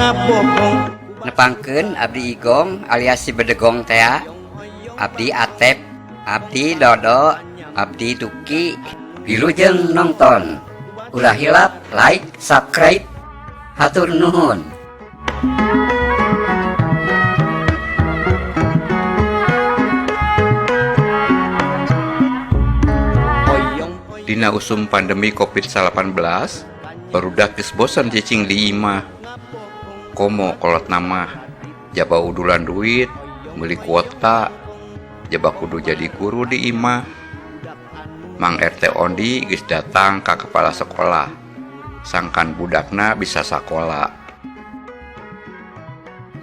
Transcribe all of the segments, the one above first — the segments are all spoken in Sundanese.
ngabohong. Nepangkeun abdi Igong alias si Bedegong tea, abdi Atep, abdi Dodo, abdi Duki. Wilujeng nonton. Ulah hilap like, subscribe, hatur nuhun. Dina usum pandemi COVID-19, barudak geus bosen cicing di imah. Komo kolot nama, jaba udulan duit, meuli kuota, jaba kudu jadi guru di imah. Mang RT Ondi geus datang ka kepala sekolah, sangkan budakna bisa sakola.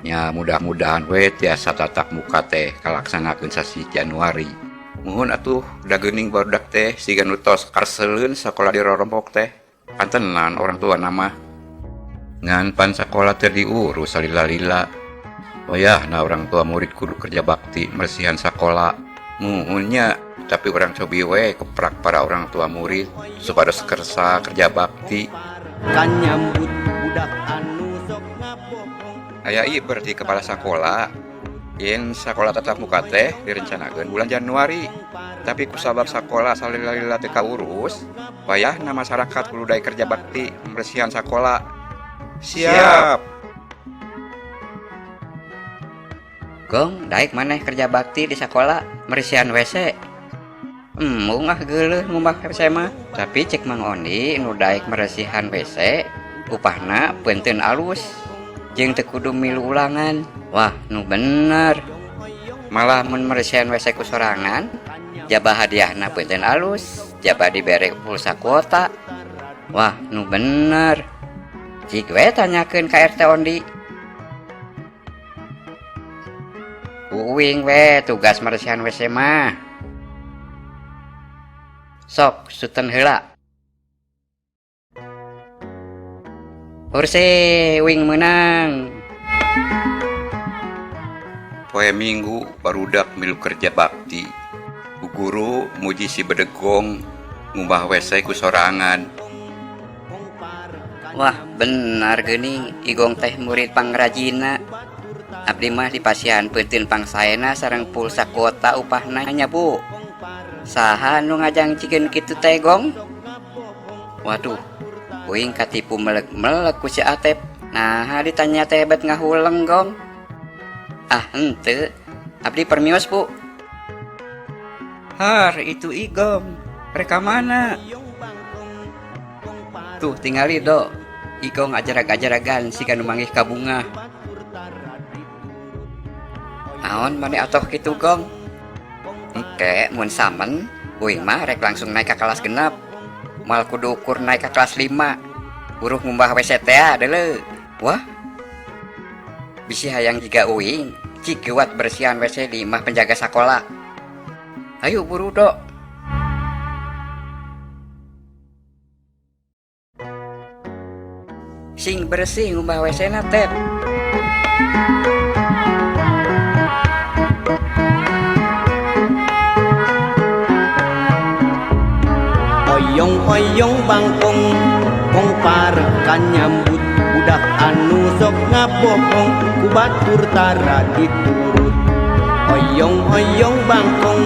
Nya mudah-mudahan we tiasa tatap muka teh kalaksanakeun sasi Januari. Muhun atuh da geuning barudak teh siga nu tos karseleun sakola dirorompok teh. Pantenan orang tua nama. Ngan pan sakola teh diurus salila-lila. Wayahna orang tua murid kudu kerja bakti meresihan sakola. Muhunnya, tapi orang cobi we keprak para orang tua murid supados kersa kerja bakti. Kan nyambut budak anu sok ngabohong. Aya ieu berarti kepala sakola. Yen sakola tatap muka teh direncanakeun bulan Januari. Tapi kusabab sakola salila-lila teu kaurus, wayahna masyarakat kudu daek kerja bakti meresihan sakola. Siap. Gong, daek maneh kerja bakti di sakola meresihan WC. Embung ah geuleuh ngumbah WC mah. Tapi cek Mang Ondi nu daek meresihan WC, upahna peunteun alus. Jeung teu kudu milu ulangan. Wah, nu bener. Malah mun meresihan WC ku sorangan, jaba hadiahna peunteun alus, jaba dibere pulsa kuota. Wah, nu bener. Cik we tanyakeun ka RT Ondi. Uing we tugas meresihan WC mah. Sok suten heula. Hurse uing menang. Poe Minggu barudak milu kerja bakti. Bu guru muji si Bedegong ngumbah WC ku sorangan. Wah, benar geuning Igong teh murid pangrajina. Abdi mah dipasihan peuteun pangsaena sareng pulsa kuota upahna nya Bu. Saha nu ngajangcikeun kitu teh Gong? Waduh, uing katipu melek-melek ku si Atep. Nah, ditanya teh bet ngahuleng Gong. Ah, henteu. Abdi permios Bu. Har, itu Igong. Reka mana? Tuh tingali do. Igong ajarag-ajaragan siga nu manggih ka bunga. Naon maneh atoh kitu Gong? Engke mun samen uing mah rek langsung naik ka kelas 6. Moal kudu ukur naik ka kelas 5. Buruh ngumbah WC teh deuleu. Wah. Bisi hayang jiga uing, cik geuwat bersihan WC di imah penjaga sakola. Ayo buru do. Sing bersih ngumbah WC na Tep. Oyong-oyong bangkong, kong parek nyambut budak anu sok ngabohong, ku batur tara diturut. Oyong-oyong bangkong.